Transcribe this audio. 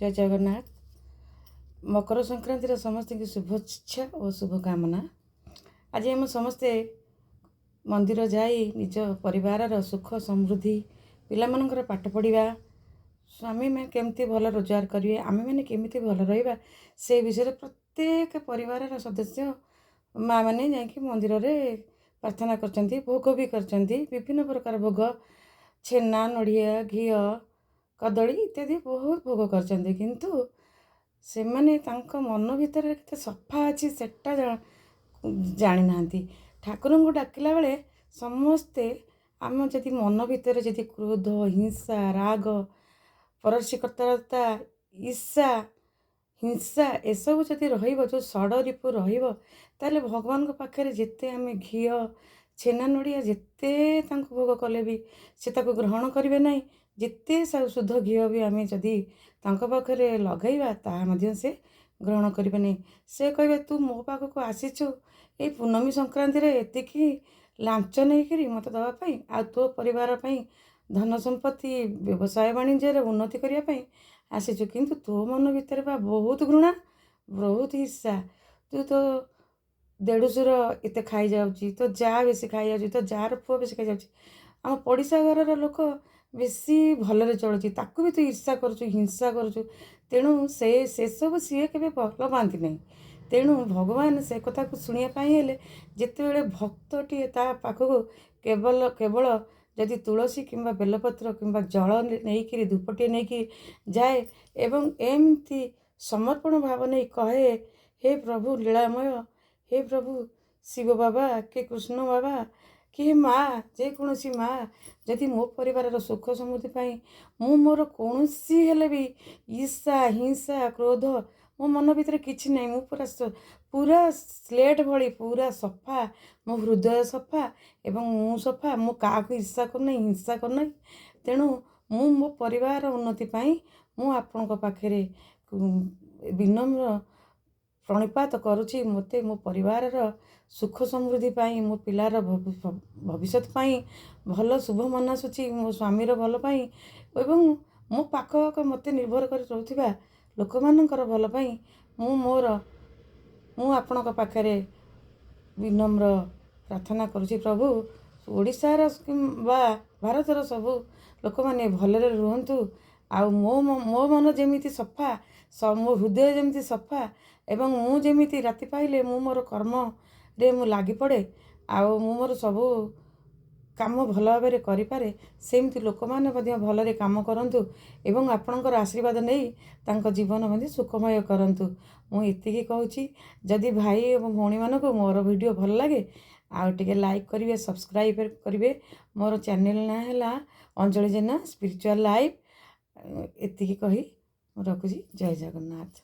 ଜୟ ଜଗନ୍ନାଥ। ମକର ସଂକ୍ରାନ୍ତିର ସମସ୍ତଙ୍କୁ ଶୁଭେଚ୍ଛା ଓ ଶୁଭକାମନା। ଆଜି ଆମେ ସମସ୍ତେ ମନ୍ଦିର ଯାଇ ନିଜ ପରିବାରର ସୁଖ ସମୃଦ୍ଧି, ପିଲାମାନଙ୍କର ପାଠ ପଢ଼ିବା, ସ୍ୱାମୀମାନେ କେମିତି ଭଲ ରୋଜଗାର କରିବେ, ଆମେମାନେ କେମିତି ଭଲ ରହିବା, ସେ ବିଷୟରେ ପ୍ରତ୍ୟେକ ପରିବାରର ସଦସ୍ୟ ମାଆମାନେ ଯାଇକି ମନ୍ଦିରରେ ପ୍ରାର୍ଥନା କରିଛନ୍ତି, ଭୋଗ ବି କରିଛନ୍ତି। ବିଭିନ୍ନ ପ୍ରକାର ଭୋଗ, ଛେନା, ନଡ଼ିଆ, ଘିଅ, କଦଳୀ ଇତ୍ୟାଦି ବହୁତ ଭୋଗ କରିଛନ୍ତି। କିନ୍ତୁ ସେମାନେ ତାଙ୍କ ମନ ଭିତରେ କେତେ ସଫା ଅଛି, ସେଟା ଜାଣିନାହାନ୍ତି। ଠାକୁରଙ୍କୁ ଡାକିଲା ବେଳେ ସମସ୍ତେ ଆମ ଯଦି ମନ ଭିତରେ ଯଦି କ୍ରୋଧ, ହିଂସା, ରାଗ, ପରଶ୍ରୀକାତରତା, ଈର୍ଷା, ହିଂସା ଏସବୁ ଯଦି ରହିବ, ଯେଉଁ ଷଡ଼ରିପୁ ରହିବ, ତାହେଲେ ଭଗବାନଙ୍କ ପାଖରେ ଯେତେ ଆମେ ଘିଅ, ଛେନା, ନଡ଼ିଆ ଯେତେ ତାଙ୍କୁ ଭୋଗ କଲେ ବି ସେ ତାକୁ ଗ୍ରହଣ କରିବେ ନାହିଁ। ଯେତେ ଶୁଦ୍ଧ ଘିଅ ବି ଆମେ ଯଦି ତାଙ୍କ ପାଖରେ ଲଗାଇବା, ତାହା ମଧ୍ୟ ସେ ଗ୍ରହଣ କରିବେ ନାହିଁ। ସେ କହିବେ, ତୁ ମୋ ପାଖକୁ ଆସିଛୁ ଏଇ ପୂର୍ଣ୍ଣମୀ ସଂକ୍ରାନ୍ତିରେ ଏତିକି ଲାଞ୍ଚ ନେଇକରି ମୋତେ ଦେବା ପାଇଁ, ଆଉ ତୋ ପରିବାର ପାଇଁ ଧନ ସମ୍ପତ୍ତି, ବ୍ୟବସାୟ ବାଣିଜ୍ୟରେ ଉନ୍ନତି କରିବା ପାଇଁ ଆସିଛୁ, କିନ୍ତୁ ତୋ ମନ ଭିତରେ ବା ବହୁତ ଘୃଣା, ବହୁତ ଈର୍ଷା। ତୁ ତୋ ଦେଢ଼ଶୁର ଏତେ ଖାଇଯାଉଛି, ତୋ ଯାଆ ବେଶୀ ଖାଇଯାଉଛି, ତୋ ଯାଆର ପୁଅ ବେଶୀ ଖାଇଯାଉଛି, ଆମ ପଡ଼ିଶା ଘରର ଲୋକ ବେଶୀ ଭଲରେ ଚଳୁଛି, ତାକୁ ବି ତୁ ଈର୍ଷା କରୁଛୁ, ହିଂସା କରୁଛୁ। ତେଣୁ ସେ ସେସବୁ ସିଏ କେବେ ଭଲ ପାଆନ୍ତି ନାହିଁ। ତେଣୁ ଭଗବାନ ସେ କଥାକୁ ଶୁଣିବା ପାଇଁ ହେଲେ, ଯେତେବେଳେ ଭକ୍ତଟିଏ ତା ପାଖକୁ କେବଳ କେବଳ ଯଦି ତୁଳସୀ କିମ୍ବା ବେଲପତ୍ର କିମ୍ବା ଜଳ ନେଇକିରି, ଧୂପଟିଏ ନେଇକି ଯାଏ ଏବଂ ଏମିତି ସମର୍ପଣ ଭାବ ନେଇ କହେ, ହେ ପ୍ରଭୁ ଲୀଳାମୟ, ହେ ପ୍ରଭୁ ଶିବ ବାବା କି କୃଷ୍ଣ ବାବା କି ମା, ଯେକୌଣସି ମା, ଯଦି ମୋ ପରିବାରର ସୁଖ ସମୃଦ୍ଧି ପାଇଁ ମୁଁ ମୋର କୌଣସି ହେଲେ ବି ଈର୍ଷା, ହିଂସା, କ୍ରୋଧ ମୋ ମନ ଭିତରେ କିଛି ନାହିଁ, ମୁଁ ପୁରା ପୁରା ସ୍ଲେଟ୍ ଭଳି ପୁରା ସଫା, ମୋ ହୃଦୟ ସଫା ଏବଂ ମୁଁ ସଫା, ମୁଁ କାହାକୁ ଈର୍ଷା କରୁନାହିଁ, ହିଂସା କରୁନାହିଁ, ତେଣୁ ମୁଁ ମୋ ପରିବାର ଉନ୍ନତି ପାଇଁ ମୁଁ ଆପଣଙ୍କ ପାଖରେ ବିନମ୍ର ପ୍ରଣିପାତ କରୁଛି। ମୋତେ ମୋ ପରିବାରର ସୁଖ ସମୃଦ୍ଧି ପାଇଁ, ମୋ ପିଲାର ଭବିଷ୍ୟତ ପାଇଁ ଭଲ ଶୁଭ ମନାସୁଛି, ମୋ ସ୍ୱାମୀର ଭଲ ପାଇଁ ଏବଂ ମୋ ପାଖ ଆଖ ମୋତେ ନିର୍ଭର କରି ରହୁଥିବା ଲୋକମାନଙ୍କର ଭଲ ପାଇଁ ମୁଁ ମୋର ମୁଁ ଆପଣଙ୍କ ପାଖରେ ବିନମ୍ର ପ୍ରାର୍ଥନା କରୁଛି। ପ୍ରଭୁ, ଓଡ଼ିଶାର ବା ଭାରତର ସବୁ ଲୋକମାନେ ଭଲରେ ରୁହନ୍ତୁ ଆଉ ମୋ ମୋ ମନ ଯେମିତି ସଫା, ମୋ ହୃଦୟ ଯେମିତି ସଫା ଏବଂ ମୁଁ ଯେମିତି ରାତି ପାହିଲେ ମୁଁ ମୋର କର୍ମରେ ମୁଁ ଲାଗିପଡ଼େ ଆଉ ମୁଁ ମୋର ସବୁ କାମ ଭଲ ଭାବରେ କରିପାରେ, ସେମିତି ଲୋକମାନେ ମଧ୍ୟ ଭଲରେ କାମ କରନ୍ତୁ ଏବଂ ଆପଣଙ୍କର ଆଶୀର୍ବାଦ ନେଇ ତାଙ୍କ ଜୀବନ ମଧ୍ୟ ସୁଖମୟ କରନ୍ତୁ। ମୁଁ ଏତିକି କହୁଛି। ଯଦି ଭାଇ ଏବଂ ଭଉଣୀମାନଙ୍କୁ ମୋର ଭିଡ଼ିଓ ଭଲ ଲାଗେ, ଆଉ ଟିକେ ଲାଇକ୍ କରିବେ, ସବସ୍କ୍ରାଇବ୍ କରିବେ। ମୋର ଚ୍ୟାନେଲ୍ ନାଁ ହେଲା ଅଞ୍ଜଳି ଜେନା ସ୍ପିରିଚୁଆଲ୍ ଲାଇଫ୍। ଏତିକି କହି ମୁଁ ରଖୁଛି। ଜୟ ଜଗନ୍ନାଥ।